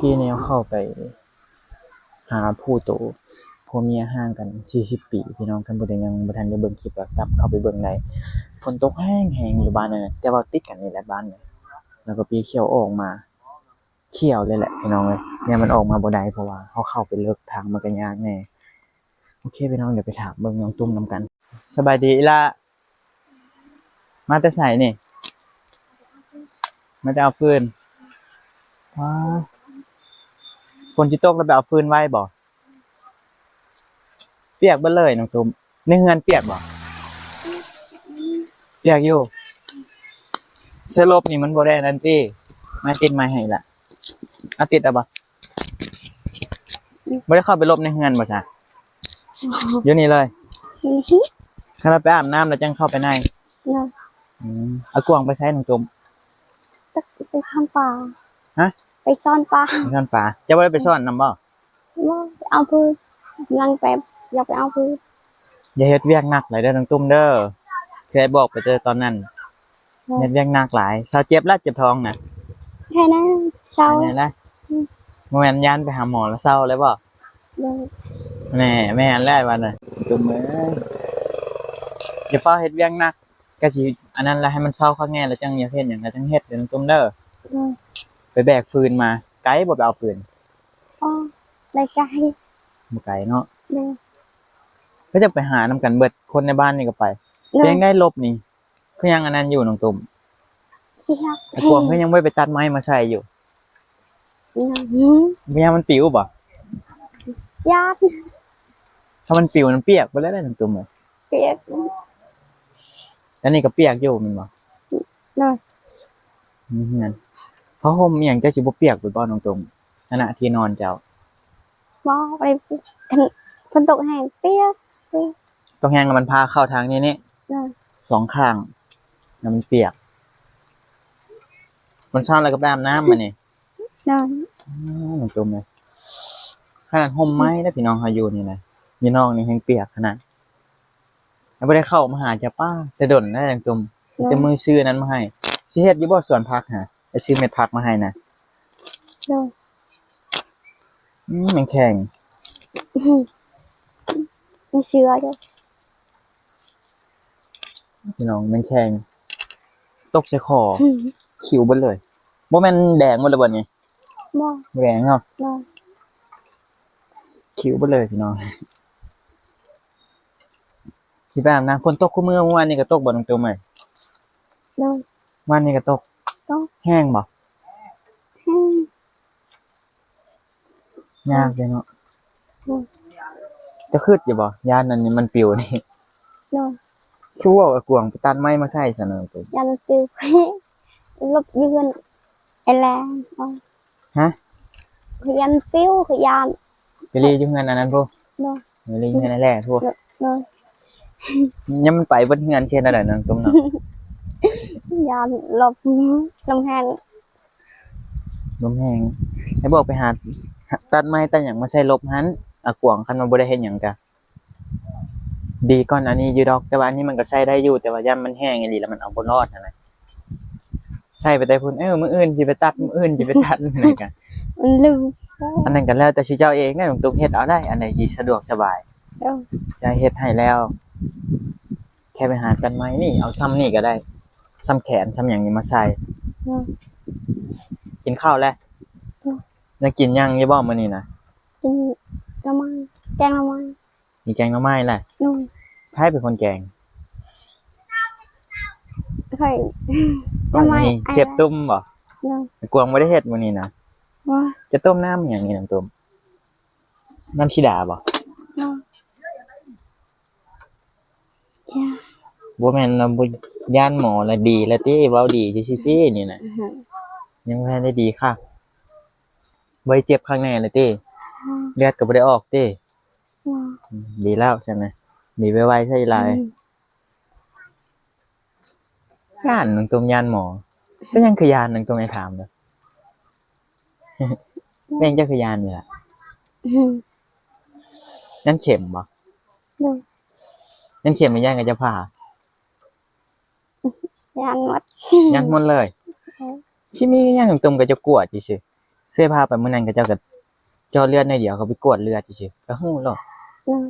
ກີ້ນີ້ເຮົາເຂົ້າໄປຫາຜູ້ໂຕ ຜົວເມຍຫ່າງກັນສີ່ສິບປີ ພີ່ນ້ອງ. ຄັນຜູ້ໃດຍັງບໍ່ທັນໄດ້ເບິ່ງຄລິບ ກໍກັບເຂົ້າໄປເບິ່ງໄດ້. ຝົນຕົກແຮງໆ ຢູ່ບ້ານນັ້ນນະ ແຕ່ວ່າຕິດກັນນີ້ແຫຼະບ້ານນີ້ ແລ້ວກໍປີຂຽວອອກມາ ຂຽວເລີຍແຫຼະ ພີ່ນ້ອງເອີຍ. ແນວມັນອອກມາບໍ່ໄດ້ ເພາະວ່າເຮົາເຂົ້າໄປເລິກ ທາງມັນກໍຍາກແດ່. ໂອເຄ ພີ່ນ້ອງ ດຽວໄປຖາມເບິ່ງນ້ອງຕຸ້ມນຳກັນ. ສະບາຍດີອີ່ຫຼ້າ ມາແຕ່ໃສນີ້? ມາແຕ່ເອົາຟືນ. ວ້າ ຝົນຊິຕົກແລ້ວໄປເອົາຟືນໄວບໍ່? ປຽກເບິດເລີຍນ້ອງຕຸ້ມ. ໃນເຮືອນປຽກບໍ່? ປຽກຢູ່. ໃສ່ຫຼົບນີ້ມັນບໍ່ໄດ້ນັ້ນຕິ? ມາຕິດໄມ້ໃຫ້ລະ. ເອົາຕິດເອົາບໍ່? ບໍ່ໄດ້ເຂົ້າໄປຫຼົບໃນເຮືອນບໍ່ຊະ? ຢູ່ນີ້ເລີຍ. ຄັນວ່າໄປອາບນ້ຳແລ້ວຈັ່ງເຂົ້າໄປໃນ. ອືມ ອາກວາງໄປໃສນ້ອງຕຸ້ມ? ໄປຊ່ອນປາ. ຮະ? ໄປຊ່ອນປາ. ໄປຊ່ອນປາ. ເຈົ້າບໍ່ໄດ້ໄປຊ່ອນນຳບໍ່? ບໍ່ ໄປເອົາຟືນ. ກຳລັງໄປ ຢາກໄປເອົາຟືນ. ຢ່າເຮັດວຽກໜັກຫຼາຍເດີນ້ອງຕຸ້ມເດີ. ເຄີຍບອກໄປແຕ່ຕອນນັ້ນ ເຮັດວຽກໜັກຫຼາຍ. ເຊົາເຈັບລະ ເຈັບທ້ອງນະ? ແຄ່ນັ້ນ ເຊົາ. ແຄ່ນັ້ນລະ. ອືມ ບໍ່ແມ່ນຢ້ານໄປຫາໝໍລະເຊົາເລີຍບໍ່? ແນ່ ແມ່ນແລ້ວບັດນີ້ ຕຸ້ມເອີຍ. ຢ່າຟ້າວເຮັດວຽກໜັກ ກະຊິອັນນັ້ນລະ ໃຫ້ມັນເຊົາຄັກແນ່ ລະຈັ່ງຢາກເຮັດຫຍັງກະຈັ່ງເຮັດເດີນ້ອງຕຸ້ມເດີ. ໄປແບກຟືນມາ ໄກບໍ່ໄປເອົາຟືນ? ອໍ ໄດ້ໄກ. ບໍ່ໄກເນາະ. ໂດຍ. ເຂົາເຈົ້າໄປຫານຳກັນເບິດ ຄົນໃນບ້ານນີ້ກໍໄປ. ໂດຍ. ເປັນຈັ່ງໃດຫຼົບນີ້ ຄືຍັງອັນນັ້ນຢູ່ນ້ອງຕຸ້ມ? ອາກວາງຄືຍັງບໍ່ໄດ້ໄປຕັດໄມ້ມາໃສ່ຢູ່? ຍັງ. ບໍ່ຢ້ານມັນປິວບໍ່? ຢ້ານ. ຖ້າມັນປິວນັ້ນປຽກເບິດແລ້ວເດ້ນ້ອງຕຸ້ມເອີຍ. ປຽກ. ອັນນີ້ກໍປຽກຢູ່ແມ່ນບໍ່? ໂດຍ. ອືມ ນັ້ນ ຜ້າຫົ່ມອີ່ຫຍັງເຈົ້າຊິບໍ່ປຽກເບິດບໍ່ນ້ອງຕຸ້ມ? ອັນນະ ທີ່ນອນເຈົ້າ. ບໍ່ ໄປ ຄັນຝົນຕົກແຮງປຽກ ປຽກ. ຕົກແຮງແລ້ວມັນພາເຂົ້າທາງນີ້ນີ້. ໂດຍ. ສອງຂ້າງ ແລ້ວມັນປຽກ. ມັນເຊົ້າແລ້ວກໍໄປອາບນ້ຳມານີ້. ໂດຍ. ອືມ ນ້ອງຕຸ້ມເອີຍ ຂະໜາດຮົ່ມໄມ້ເດ້ພີ່ນ້ອງ ເຮົາຢູ່ນີ້ນະ ຢູ່ນອກນີ້ແຮງປຽກຂະໜາດ. ຍັງບໍ່ໄດ້ເຂົ້າມາຫາເຈົ້າປ້າແຕ່ດົນແລ້ວນ້ອງຕຸ້ມ. ໂດຍ. ແຕ່ມື້ຊື້ອັນນັ້ນມາໃຫ້. ຊິເຮັດຢູ່ບໍ່ສວນຜັກຫາ? ໄປຊື້ເມັດຜັກມາໃຫ້ນະ. ໂດຍ. ອືມ ແມງແຄງ ມີເຊື້ອຢູ່. ພີ່ນ້ອງ ແມງແຄງຕົກໃສ່ຄໍ ອືມ ຂິວເບິດເລີຍ. ບໍ່ແມ່ນແດງເບິດແລ້ວບໍ່ນີ້? ບໍ່ ບໍ່ແດງເນາະ. ບໍ່ ຂິວເບິດເລີຍພີ່ນ້ອງ. ຊິໄປອາບນ້ຳ. ຝົນຕົກຄູ່ມື້ ມື້ວານນີ້ກໍຕົກບໍ່ນ້ອງຕຸ້ມເອີຍ? ໂດຍ. ວານນີ້ກໍຕົກ. ຕົກ. ແຮງບໍ່? ແຮງ. ຍາກເດ້ເນາະ. ໂດຍ. ເຈົ້າຄິດຢູ່ບໍ່ ຢ້ານອັນນີ້ມັນປິວນີ້? ໂດຍ. ຄືເວົ້າອາກວາງໄປຕັດໄມ້ມາໃສ່ຊັ້ນນະ. ຢ້ານມັນປິວ ຫຼົບຢູ່ເຮືອນໄອ້ແລງ. ຮະ? ຂ້ອຍຢ້ານປິວ ຂ້ອຍຢ້ານ. ໄປລີ້ຢູ່ເຮືອນອັນນັ້ນພຸ້ນ? ໂດຍ. ໄປລີ້ເຮືອນໄອ້ແລງພຸ້ນ? ໂດຍ. ຍາມມັນໄປເບິດເຮືອນຊິເຮັດແນວໃດນ້ອງຕຸ້ມເນາະ? ຢ້ານຫຼົບ ລົມແຮງ. ລົມແຮງ. ໃຫ້ບອກໄປຫາ ຫາຕັດໄມ້ຕັດຫຍັງມາໃສ່ຫຼົບຫັ້ນ ອາກວາງ. ຄັນວ່າບໍ່ໄດ້ເຮັດຫຍັງກະດີກວ່າອັນນີ້ຢູ່ດອກ. ແຕ່ວ່າອັນນີ້ມັນກໍໃຊ້ໄດ້ຢູ່ ແຕ່ວ່າຢ້ານມັນແຮງອີ່ຫຼີແລ້ວມັນເອົາບໍ່ລອດຫັ້ນນະ. ໃຊ້ໄປແຕ່ພຸ້ນ ເອີ ມື້ອື່ນຊິໄປຕັດ ມື້ອື່ນຊິໄປຕັດ ອັນນັ້ນກະ ມັນລືມ. ອັນນັ້ນກໍແລ້ວແຕ່ຊິເຈົ້າເອງເດ້ນ້ອງຕຸ້ມ ເຮັດເອົາໄດ້ ອັນໃດຊິສະດວກສະບາຍ. ໂດຍ. ຈະເຮັດໃຫ້ແລ້ວ ແຄ່ໄປຫາຕັດໄມ້ນີ້ ເອົາຊ່ຳນີ້ກໍໄດ້ ຊ່ຳແຂນຊ່ຳຫຍັງນີ້ມາໃສ່. ໂດຍ. ກິນເຂົ້າແລ້ວ? ໂດຍ. ໄດ້ກິນຫຍັງຢູ່ບໍ່ມື້ນີ້ນະ? ກິນໜໍ່ໄມ້ ແກງໜໍ່ໄມ້. ມີແກງໜໍ່ໄມ້ແຫຼະ. ໂດຍ. ໃຜເປັນຄົນແກງ? ຂ້ອຍ. ໜໍ່ໄມ້ ເຊຟຕຸ້ມບໍ່? ໂດຍ. ກວາງບໍ່ໄດ້ເຮັດມື້ນີ້ນະ? ບໍ່. ຈະຕົ້ມນ້ຳຫຍັງນີ້ນ້ອງຕຸ້ມ? ນ້ຳສີດາບໍ່? ໂດຍ. ບໍ່ແມ່ນວ່າບໍ່ຢ້ານໝໍລະດີລະຕິ ເວົ້າດີຊື່ໆນີ້ນະ. ອືຮຶ. ຍັງບໍ່ທັນໄດ້ດີຄັກ ບໍ່ໄດ້ເຈັບຄັກແນ່ລະຕິ? ອືມ. ເລືອດກໍບໍ່ໄດ້ອອກຕິ? ອືມ. ອືມ ດີແລ້ວຊັ້ນນະ ດີໄວໆຊະອີຫຼາ. ອືມ. ຢ້ານນ້ອງຕຸ້ມຢ້ານໝໍ. ເປັນຫຍັງຄືຢ້ານ ນ້ອງຕຸ້ມ ໃຫ້ຖາມເດີ້? ເປັນຫຍັງເຈົ້າຄືຢ້ານນີ້ລະ? ອືມ. ຢ້ານເຂັມບໍ່? ໂດຍ. ຢ້ານເຂັມ ຫຼື ຢ້ານເຂົາເຈົ້າຜ່າ? ຢ້ານໝົດ. ຢ້ານໝົດເລີຍ. ໂດຍ. ຊິມີຫຍັງ ນ້ອງຕຸ້ມກໍຈະກວດຊື່ໆ. ເຄີຍພາໄປມື້ນັ້ນ ເຂົາເຈົ້າກໍເຈາະເລືອດໜ້ອຍດຽວ ເຂົາໄປກວດເລືອດຊື່ໆ ກໍຮູ້ແລ້ວ. ອືມ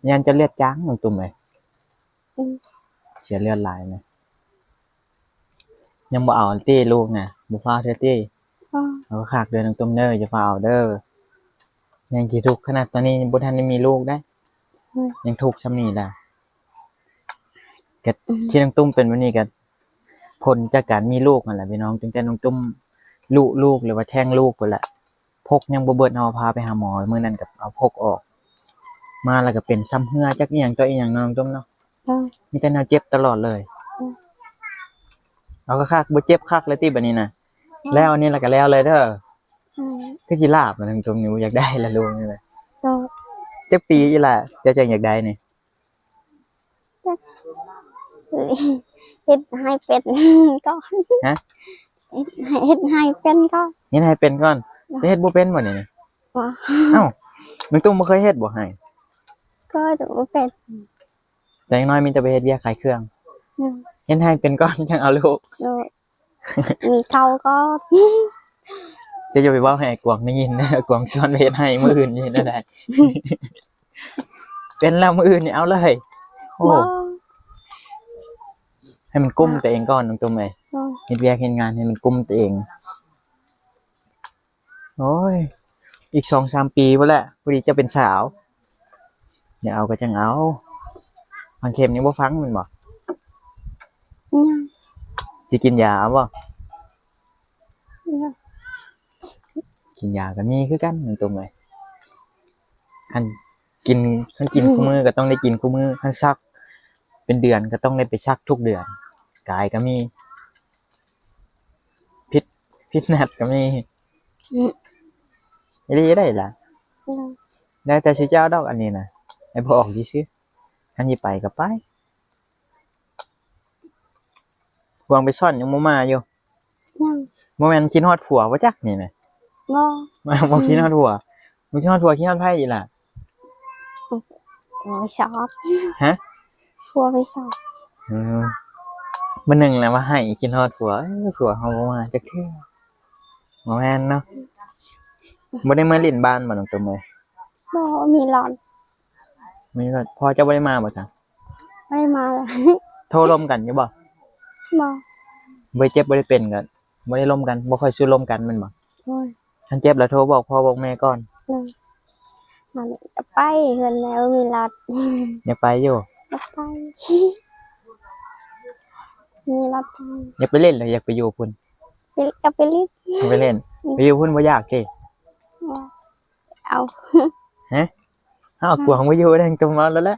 ຢ້ານເຈົ້າເລືອດຈາງ ນ້ອງຕຸ້ມເອີຍ. ອືມ ເສຍເລືອດຫຼາຍນະ. ຍັງບໍ່ເອົາຕິລູກນະ? ບໍ່ຟ້າວເທື່ອຕິ? ບໍ່. ເອົາຄັກເດີນ້ອງຕຸ້ມເດີ ຢ່າຟ້າວເອົາເດີ. ຍັງຊິທຸກຂະໜາດຕອນນີ້ ຍັງບໍ່ທັນໄດ້ມີລູກໄດ໋. ອືມ ຍັງທຸກຊ່ຳນີ້ລະ. ກໍ ອືມ ທີ່ນ້ອງຕຸ້ມເປັນແບບນີ້ກໍຜົນຈາກການມີລູກຫັ້ນລະພີ່ນ້ອງ. ຕັ້ງແຕ່ນ້ອງຕຸ້ມລຸລູກ ຫຼືວ່າແທ້ງລູກພຸ້ນລະ ພົກຍັງບໍ່ເບິດ ເຮົາພາໄປຫາໝໍ ມື້ນັ້ນກໍເອົາພົກອອກ ມາແລ້ວກໍເປັນຊ້ຳເຮື້ອ ຈັກອີ່ຫຍັງຕໍ່ອີ່ຫຍັງເນາະນ້ອງຕຸ້ມເນາະ. ເອີ ມີແຕ່ແນວເຈັບຕະຫຼອດເລີຍ. ເອີ ເອົາຄັກໆ ບໍ່ເຈັບຄັກແລ້ວຕິບັດນີ້ນະ? ເອີ ແລ້ວອັນນີ້ແລ້ວກໍແລ້ວເລີຍເດີ. ເອີ ຄືຊິລາບນະນ້ອງຕຸ້ມນີ້ ບໍ່ຢາກໄດ້ລະລູກນີ້ນະ. ເອີ ຈັກປີອີ່ຫຼ້າ ເຈົ້າຈັ່ງຢາກໄດ້ນີ້? ຈັກ ເຮັດໃຫ້ເປັນກ່ອນ. ຮະ? ເຮັດໃຫ້ ເຮັດໃຫ້ເປັນກ່ອນ. ເຮັດໃຫ້ເປັນກ່ອນ. ຈະເຮັດບໍ່ເປັນບໍ່ນີ້? ບໍ່. ເອົ້າ ນ້ອງຕຸ້ມບໍ່ເຄີຍເຮັດບໍ່ໄຮ່? ກໍເຮັດບໍ່ເປັນ. ແຕ່ຢ່າງໜ້ອຍມີແຕ່ໄປເຮັດວຽກຂາຍເຄື່ອງ. ອືມ ເຮັດໃຫ້ເປັນກ່ອນ ຈັ່ງເອົາລູກ. ໂດຍ. ມີເຂົ້າກໍ ເຈົ້າຢ່າໄປເວົ້າໃຫ້ອາກວາງໄດ້ຍິນເດີ ອາກວາງຊວນໄປເຮັດໄຮ່ມື້ອື່ນນີ້ເຮັດແນວໃດ? ເປັນແລ້ວມື້ອື່ນນີ້ເອົາເລີຍ. ໂອ້ ບໍ່ ໃຫ້ມັນກຸ້ມຕົວເອງກ່ອນນ້ອງຕຸ້ມເອີຍ. ບໍ່ ເຮັດວຽກເຮັດງານໃຫ້ມັນກຸ້ມຕົວເອງ. ໂອ້ຍ ອີກສອງສາມປີພຸ້ນແຫຼະ ພໍດີຈະເປັນສາວ. ຢາກເອົາກໍຈັ່ງເອົາ. ຝັງເຂັມຍັງບໍ່ຝັງແມ່ນບໍ່? ຍັງ. ຊິກິນຢາເອົາບໍ່? ຍັງ. ກິນຢາກໍມີຄືກັນນ້ອງຕຸ້ມເອີຍ. ຄັນກິນ ຄັນກິນ ອືມ ຄູ່ມື້ກໍຕ້ອງໄດ້ກິນຄູ່ມື້. ຄັນສັກເປັນເດືອນກໍຕ້ອງໄດ້ໄປສັກທຸກເດືອນ. ກາຍກໍມີ. ຜິດ ຜິດນັດກໍມີ. ອືມ ອີ່ຫຼີໄດ໋ລະ. ອືມ ແລ້ວແຕ່ຊິເຈົ້າດອກອັນນີ້ນະ ໃຫ້ບໍ່ອອກຊື່ໆ. ຄັນຊິໄປກໍໄປ. ຫວງໄປຊ່ອນຍັງບໍ່ມາຢູ່. ຍັງ. ບໍ່ແມ່ນຄິດຮອດຜົວບໍ່ຈັກນີ້ນະ? ບໍ່. ບໍ່ ບໍ່ ອືມ ຄິດຮອດຜົວ. ບໍ່ຄິດຮອດຜົວ ຄິດຮອດໃຜອີ່ຫຼ້າ? ຜົວໄປສອບ. ຮະ? ຜົວໄປສອບ. ເອີ ມື້ໜຶ່ງລະວ່າໃຫ້ຄິດຮອດຜົວ ເອີ ຜົວເຮົາບໍ່ມາຈັກເທື່ອ. ບໍ່ແມ່ນເນາະ. ບໍ່ໄດ້ມາຫຼິ້ນບ້ານບໍ່ນ້ອງຕຸ້ມເອີຍ? ບໍ່ ມີຫຼອດ. ມີຫຼອດ. ພໍ່ເຈົ້າບໍ່ໄດ້ມາບໍ່ຊະ? ບໍ່ໄດ້ມາ. ໂທລົມກັນຢູ່ບໍ່? ບໍ່. ບໍ່ໄດ້ເຈັບບໍ່ໄດ້ເປັນກໍ ບໍ່ໄດ້ລົມກັນ ບໍ່ຄ່ອຍສູ້ລົມກັນແມ່ນບໍ່? ໂດຍ. ຄັນເຈັບແລ້ວໂທບອກພໍ່ບອກແມ່ກ່ອນ. ໂດຍ. ມັນຢາກໄປເຮືອນແມ່ບໍ່ມີລັດ. ຢາກໄປຢູ່? ຢາກໄປ ມີລັດ. ຢາກໄປຫຼິ້ນຫຼືຢາກໄປຢູ່ພຸ້ນ? ຢາກໄປຫຼິ້ນ. ຢາກໄປຫຼິ້ນ. ອືມ ໄປຢູ່ພຸ້ນບໍ່ຢາກຕິ? ບໍ່. ເອົາ. ຮະ? ເອົາ ອືມ ກວາງບໍ່ຢູ່ແລ້ວ ຕ້ອງເອົາແລ້ວແຫຼະ.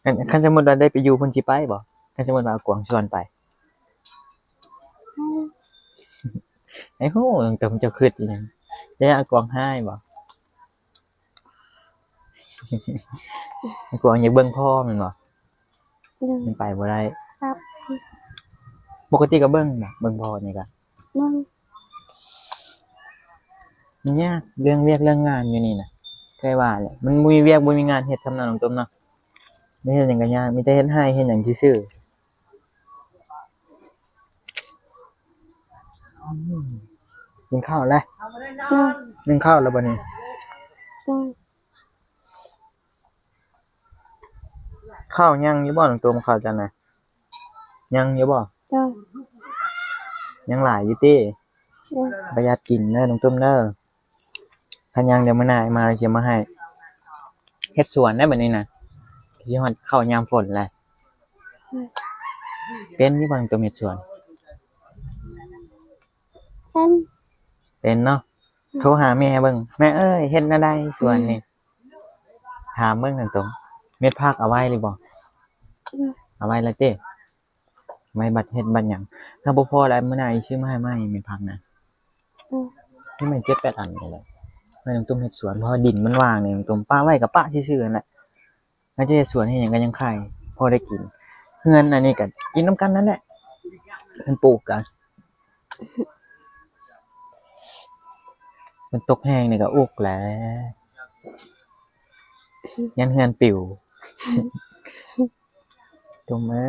ຄັນ ຄັນສົມມຸດວ່າໄດ້ໄປຢູ່ພຸ້ນຊິໄປບໍ່? ຄັນສົມມຸດວ່າອາກວາງຊວນໄປ. ອືມ ໄອ້ໂຫ ນ້ອງຕຸ້ມເຈົ້າຄິດອີ່ຫຍັງ? ຢ້ານອາກວາງຮ້າຍບໍ່? ອາກວາງຢາກເບິ່ງພໍ່ແມ່ນບໍ່? ອືມ ມັນໄປບໍ່ໄດ້. ຄັບ ປົກກະຕິກໍເບິ່ງບໍ່? ເບິ່ງພໍ່ນີ້ກະ ມັນ ມັນຍາກເລື່ອງວຽກເລື່ອງງານຢູ່ນີ້ນະ ຄືວ່າແຫຼະ ມັນບໍ່ມີວຽກບໍ່ມີງານເຮັດຊ້ຳເນາະນ້ອງຕຸ້ມເນາະ. ໄດ້ເຮັດຫຍັງກໍຍາກ ມີແຕ່ເຮັດໄຮ່ເຮັດຫຍັງຊື່ໆ. ອືມ ກິນເຂົ້າແລ້ວ? ອືມ ກິນເຂົ້າແລ້ວບໍ່ນີ້? ອືມ ເຂົ້າຍັງຢູ່ບໍ່ນ້ອງຕຸ້ມ ເຂົ້າເຈົ້ານະ? ຍັງຢູ່ບໍ່? ຍັງ. ຍັງຫຼາຍຢູ່ຕິ? ຍັງ. ປະຢັດກິນເດີນ້ອງຕຸ້ມເດີ ຄັນຍັງດຽວມື້ໜ້າອ້າຍມາຊິເອົາມາໃຫ້. ເຮັດສວນໄດ໋ບັດນີ້ນະ ຊິຮອດເຂົ້າຍາມຝົນແລ້ວ. ອືມ ເປັນຢູ່ບໍ່ນ້ອງຕຸ້ມເຮັດສວນ? ເປັນ. ເປັນເນາະ. ອືມ ໂທຫາແມ່ເບິ່ງ ແມ່ເອີຍ ເຮັດແນວໃດສວນນີ້? ອືມ ຖາມເບິ່ງນັ້ນຕົງ ເມັດຜັກເອົາໄວ້ຫຼືບໍ່? ອືມ ເອົາໄວ້ແລ້ວເດ້ ໄວ້ບັດເຮັດບັດຫຍັງ. ຖ້າບໍ່ພໍແລ້ວ ມື້ໜ້າຊິຊື້ມາໃຫ້ໃໝ່ ເມັດຜັກນະ. ອືມ ມີໃໝ່ເຈັດແປດອັນນີ້ແຫຼະ ໃຫ້ນ້ອງຕຸ້ມເຮັດສວນ ເພາະວ່າດິນມັນວ່າງນີ້ ນ້ອງຕຸ້ມປະໄວ້ກໍປະຊື່ໆຫັ້ນແຫຼະ. ຖ້າຈະເຮັດສວນເຮັດຫຍັງກໍຍັງໄຄ ພໍໄດ້ກິນ. ເຮືອນອັນນີ້ກໍກິນນຳກັນນັ້ນແຫຼະ ເພິ່ນປູກກະ ມັນຕົກແຮງນີ້ກໍອຸກແຫຼະ ຢ້ານເຮືອນປິວ. ຕຸ້ມເອີ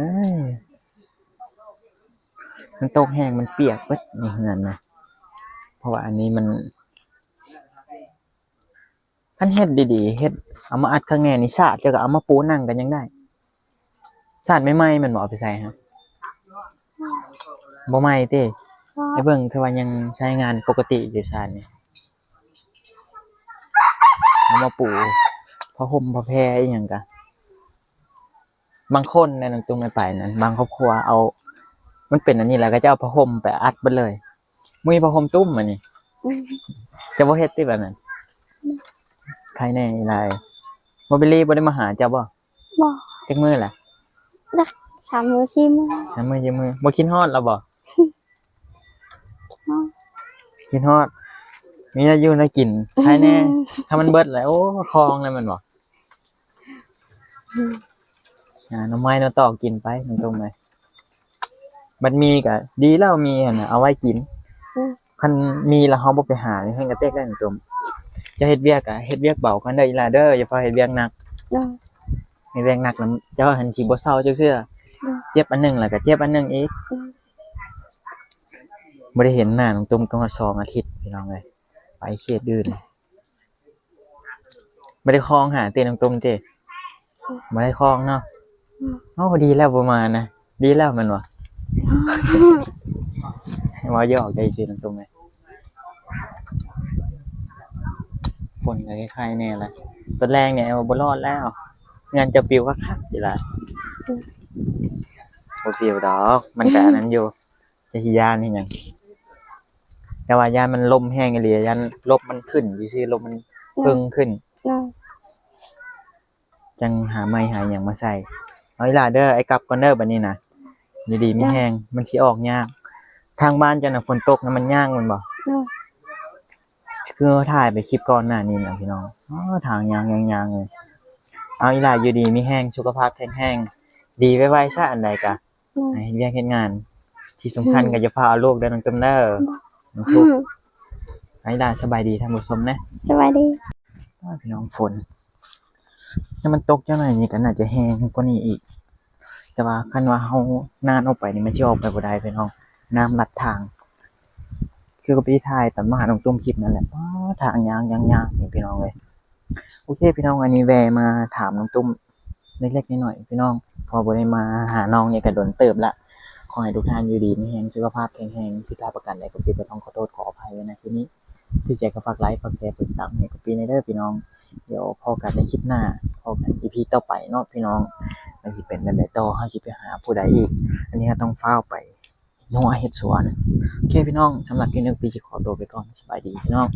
ຍ. ມັນຕົກແຮງ ມັນປຽກເບິດໃນເຮືອນນະ ເພາະວ່າອັນນີ້ມັນ ຄັນເຮັດດີໆ ເຮັດເອົາມາອັດຄັກແນ່ນີ້ ຊາດ ເຈົ້າກໍເອົາມາປູນັ່ງກໍຍັງໄດ້. ຊາດໃໝ່ໆ ແມ່ນບໍ່? ເອົາໄປໃສ່ຮະ ບໍ່ໃໝ່ຕິ? ບໍ່. ໃຫ້ເບິ່ງ ຄືວ່າຍັງໃຊ້ງານປົກກະຕິຢູ່ຊາດນີ້. ເອົາມາປູຜ້າຫົ່ມຜ້າແພອີ່ຫຍັງກະ ບາງຄົນໃນນັ້ນ ຕຸ້ມໄປນັ້ນ ບາງຄອບຄົວເອົາ ມັນເປັນອັນນີ້ແລ້ວ ກໍຈະເອົາຜ້າຫົ່ມໄປອັດເບິດເລີຍ. ບໍ່ມີຜ້າຫົ່ມຕຸ້ມອັນນີ້. ອືມ. ເຈົ້າບໍ່ເຮັດຕິແບບນັ້ນ? ອືມ. ໃຄແນ່ອີ່ຫຼາຍ. ມອບບິລີບໍ່ໄດ້ມາຫາເຈົ້າບໍ່? ບໍ່. ຈັກມື້ລະ? ຈັກສາມມື້ສີ່ມື້. ສາມມື້ສີ່ມື້. ບໍ່ຄິດຮອດລາວບໍ່? ຄິດຮອດ. ມີແນວຢູ່ແນວກິນ ໃຄແນ່. ຖ້າມັນເບິດແລ້ວ ໂອ້ ຄອງແລ້ວແມ່ນບໍ່? ອືມ. ຫາໜໍ່ໄມ້ໜໍ່ຕອກກິນໄປ ນ້ອງຕຸ້ມເອີຍ. ບັດມີກໍດີແລ້ວ ມີຫັ້ນນະ ເອົາໄວ້ກິນ. ອືມ. ຄັນມີແລ້ວເຮົາບໍ່ໄປຫາ ແຮງກະເຕັກໄດ້ ນ້ອງຕຸ້ມ. ຈະເຮັດວຽກກໍເຮັດວຽກເບົາກ່ອນເດີ ອີ່ຫຼ້າເດີ ຢ່າຟ້າວເຮັດວຽກໜັກ. ໂດຍ. ເຮັດວຽກໜັກແລ້ວ ເຈົ້າຫັ້ນຊິບໍ່ເຊົາຈັກເທື່ອ. ໂດຍ. ເຈັບອັນໜຶ່ງແລ້ວກໍເຈັບອັນໜຶ່ງອີກ. ອືມ. ບໍ່ໄດ້ເຫັນໜ້ານ້ອງຕຸ້ມກໍຮອດສອງອາທິດ ພີ່ນ້ອງເອີຍ. ໄປເຂດອື່ນ ບໍ່ໄດ້ຄອງຫາຕິນ້ອງຕຸ້ມຕິ? ບໍ່ໄດ້ຄອງເນາະ. ອືມ. ໂອ້ ດີແລ້ວບໍ່ມານະ ດີແລ້ວແມ່ນບໍ່? ເວົ້າຢອກໄດ້ຊື່ນ້ອງຕຸ້ມເອີຍ. ຝົນກໍໄຄໆແນ່ລະ ຕອນແລງນີ້ວ່າບໍ່ລອດແລ້ວ ເຮືອນຈະປິວຄັກໆຢູ່ລະ. ອືມ. ບໍ່ປິວດອກ ມັນກໍອັນນັ້ນຢູ່. ຈະຊິຢ້ານອີ່ຫຍັງ ແຕ່ວ່າຢ້ານມັນລົມແຮງອີ່ຫຼີ ຢ້ານລົມມັນຂຶ້ນຊື່ໆ ລົມມັນເພິ່ງຂຶ້ນ. ໂດຍ. ຈັ່ງຫາໄມ້ຫາຫຍັງມາໃສ່. ເອົາອີ່ຫຼ້າເດີ ອ້າຍກັບກ່ອນເດີບັດນີ້ນະ. ຢູ່ດີມີແຮງ. ໂດຍ. ມັນຊິອອກຍາກ. ທາງບ້ານເຈົ້ານະ ຝົນຕົກນະ ມັນຍາກແມ່ນບໍ່? ໂດຍ. ຄືເຮົາຖ່າຍໄປຄລິບກ່ອນໜ້ານີ້ນະ ພີ່ນ້ອງ. ອໍ ທາງຍາກໆເລີຍ. ເອົາອີ່ຫຼ້າ ຢູ່ດີມີແຮງ ສຸຂະພາບແຂງແຮງ ດີໄວໆຊະ ອັນໃດກະ ອືມ. ໃຫ້ເຮັດວຽກເຮັດງານ ທີ່ສຳຄັນ ອືມ ກໍຢ່າຟ້າວເອົາລູກເດີນ້ອງຕຸ້ມເດີ. ນ້ອງຕຸ້ມ ອືມ. ໄປລະ ສະບາຍດີທ່ານຜູ້ຊົມນະ. ສະບາຍດີ. ໂອ້ຍ ພີ່ນ້ອງ ຝົນ ຖ້າມັນຕົກຈັກໜ້ອຍນີ້ກໍໜ້າຈະແຮງກວ່ານີ້ອີກ ແຕ່ວ່າຄັນວ່າເຮົານານອອກໄປນີ້ ມັນຊິອອກໄປບໍ່ໄດ້ພີ່ນ້ອງ ນ້ຳລັດທາງ. ຄືກໍໄປຖ່າຍຕອນມາຫານ້ອງຕຸ້ມຄລິບນັ້ນແຫຼະ ວ້າ ທາງຍາກໆນີ້ພີ່ນ້ອງເອີຍ. ໂອເຄພີ່ນ້ອງ ອັນນີ້ແວ່ມາຖາມນ້ອງຕຸ້ມ ເລັກໆນ້ອຍໆ ພີ່ນ້ອງ ເພາະບໍ່ໄດ້ມາຫານ້ອງນີ້ກໍດົນເຕີບລະ. ຂໍໃຫ້ທຸກທ່ານຢູ່ດີມີແຮງ ສຸຂະພາບແຂງແຮງ ຜິດພາດປະການໃດກໍປິດ ກໍຕ້ອງຂໍໂທດຂໍອະໄພໄວ້ນະທີ່ນີ້. ຖືກໃຈກໍຝາກໄລຄ໌ ຝາກແຊຣ໌ ຝາກຕິດຕາມໃຫ້ກັບປີ້ແດ່ເດີພີ່ນ້ອງ. ດຽວພໍ້ກັນໃນຄລິບໜ້າ ພໍ້ກັນອີພີຕໍ່ໄປເນາະພີ່ນ້ອງ ວ່າຊິເປັນແບບໃດຕໍ່ ເຮົາຊິໄປຫາຜູ້ໃດອີກ. ອັນນີ້ເຮົາຕ້ອງຟ້າວໄປ ຫົວເຮັດສວນ. ໂອເຄພີ່ນ້ອງ ສຳລັບຄລິບນີ້ ປີ້ຊິຂໍຕົວໄປກ່ອນ ສະບາຍດີພີ່ນ້ອງ.